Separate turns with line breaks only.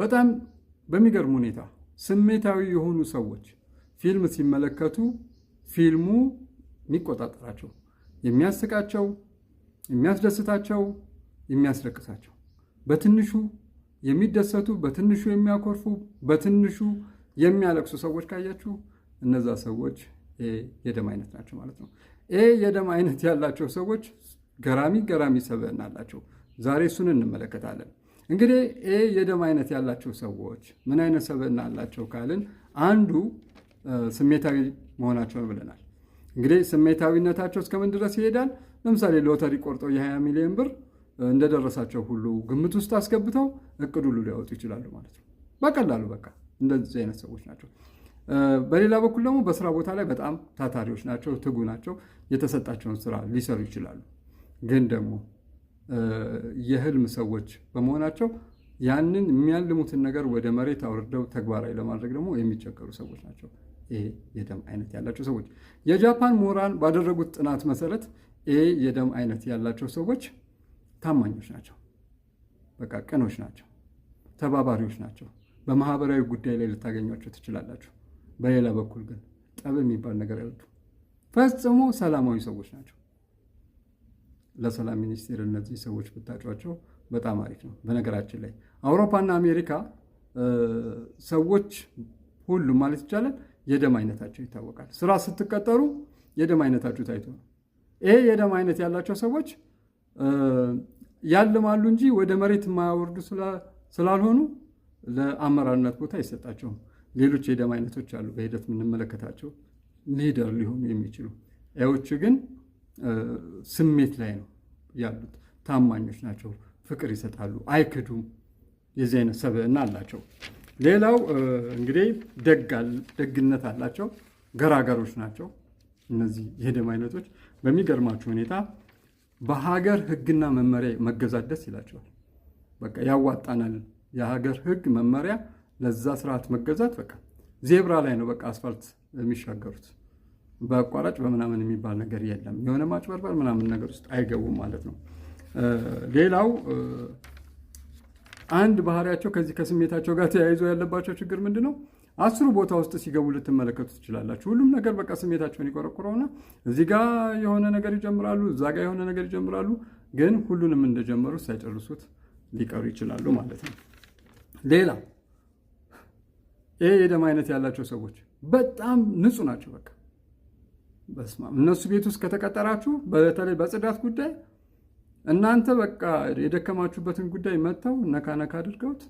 በጣም በሚገርም ሁኔታ ስሜታዊ የሆኑ ሰዎች፣ ፊልም ሲመለከቱ ፊልሙ የሚቆጣጠራቸው፣ የሚያስቃቸው፣ የሚያስደስታቸው፣ የሚያስለቅሳቸው፣ በትንሹ የሚደሰቱ፣ በትንሹ የሚያኮርፉ፣ በትንሹ የሚያለቅሱ ሰዎች ካያችሁ እነዛ ሰዎች A የደም አይነት ናቸው ማለት ነው። A የደም አይነት ያላቸው ሰዎች ገራሚ ገራሚ ሰብዕና አላቸው። ዛሬ እሱን እንመለከታለን። እንግዲህ A የደም አይነት ያላቸው ሰዎች ምን አይነት ሰብዕና አላቸው ካልን አንዱ ስሜታዊ መሆናቸውን ብለናል። እንግዲህ ስሜታዊነታቸው እስከምን ድረስ ይሄዳል? ለምሳሌ ሎተሪ ቆርጠው የ20 ሚሊዮን ብር እንደደረሳቸው ሁሉ ግምት ውስጥ አስገብተው እቅድ ሁሉ ሊያወጡ ይችላሉ ማለት ነው። በቀላሉ በቃ እንደዚህ አይነት ሰዎች ናቸው። በሌላ በኩል ደግሞ በስራ ቦታ ላይ በጣም ታታሪዎች ናቸው፣ ትጉ ናቸው። የተሰጣቸውን ስራ ሊሰሩ ይችላሉ። ግን ደግሞ የህልም ሰዎች በመሆናቸው ያንን የሚያልሙትን ነገር ወደ መሬት አውርደው ተግባራዊ ለማድረግ ደግሞ የሚቸገሩ ሰዎች ናቸው። A የደም አይነት ያላቸው ሰዎች የጃፓን ምሁራን ባደረጉት ጥናት መሰረት A የደም አይነት ያላቸው ሰዎች ታማኞች ናቸው። በቃ ቅኖች ናቸው፣ ተባባሪዎች ናቸው። በማህበራዊ ጉዳይ ላይ ልታገኟቸው ትችላላችሁ። በሌላ በኩል ግን ጠብ የሚባል ነገር አይወዱም። ፈጽሞ ሰላማዊ ሰዎች ናቸው። ለሰላም ሚኒስቴር እነዚህ ሰዎች ብታጯቸው በጣም አሪፍ ነው። በነገራችን ላይ አውሮፓና አሜሪካ ሰዎች ሁሉም ማለት ይቻላል የደም አይነታቸው ይታወቃል። ስራ ስትቀጠሩ የደም አይነታችሁ ታይቶ ነው። ይሄ የደም አይነት ያላቸው ሰዎች ያልማሉ እንጂ ወደ መሬት የማያወርዱ ስላልሆኑ ለአመራርነት ቦታ አይሰጣቸውም። ሌሎች የደም አይነቶች አሉ በሂደት የምንመለከታቸው leader ሊሆኑ የሚችሉ። A ዎች ግን ስሜት ላይ ነው ያሉት። ታማኞች ናቸው። ፍቅር ይሰጣሉ፣ አይክዱም። የዚህ አይነት ሰብዕና አላቸው። ሌላው እንግዲህ ደግነት አላቸው። ገራገሮች ናቸው። እነዚህ የደም አይነቶች በሚገርማችሁ ሁኔታ በሀገር ሕግና መመሪያ መገዛት ደስ ይላቸዋል። በቃ ያዋጣናል፣ የሀገር ሕግ መመሪያ ለዛ ስርዓት መገዛት፣ በቃ ዜብራ ላይ ነው በቃ አስፋልት የሚሻገሩት። በአቋራጭ በምናምን የሚባል ነገር የለም። የሆነ ማጭበርበር ምናምን ነገር ውስጥ አይገቡም ማለት ነው። ሌላው አንድ ባህሪያቸው ከዚህ ከስሜታቸው ጋር ተያይዞ ያለባቸው ችግር ምንድን ነው? 10ሩ ቦታ ውስጥ ሲገቡ ልትመለከቱ ትችላላችሁ። ሁሉም ነገር በቃ ስሜታቸውን ይቆረቁረውና እዚህ ጋ የሆነ ነገር ይጀምራሉ፣ እዛ ጋ የሆነ ነገር ይጀምራሉ። ግን ሁሉንም እንደጀመሩ ሳይጨርሱት ሊቀሩ ይችላሉ ማለት ነው። ሌላ ይሄ የደም አይነት ያላቸው ሰዎች በጣም ንጹህ ናቸው። በቃ በስመ አብ፣ እነሱ ቤት ውስጥ ከተቀጠራችሁ በተለይ በጽዳት ጉዳይ እናንተ በቃ የደከማችሁበትን ጉዳይ መጥተው ነካ ነካ አድርገውት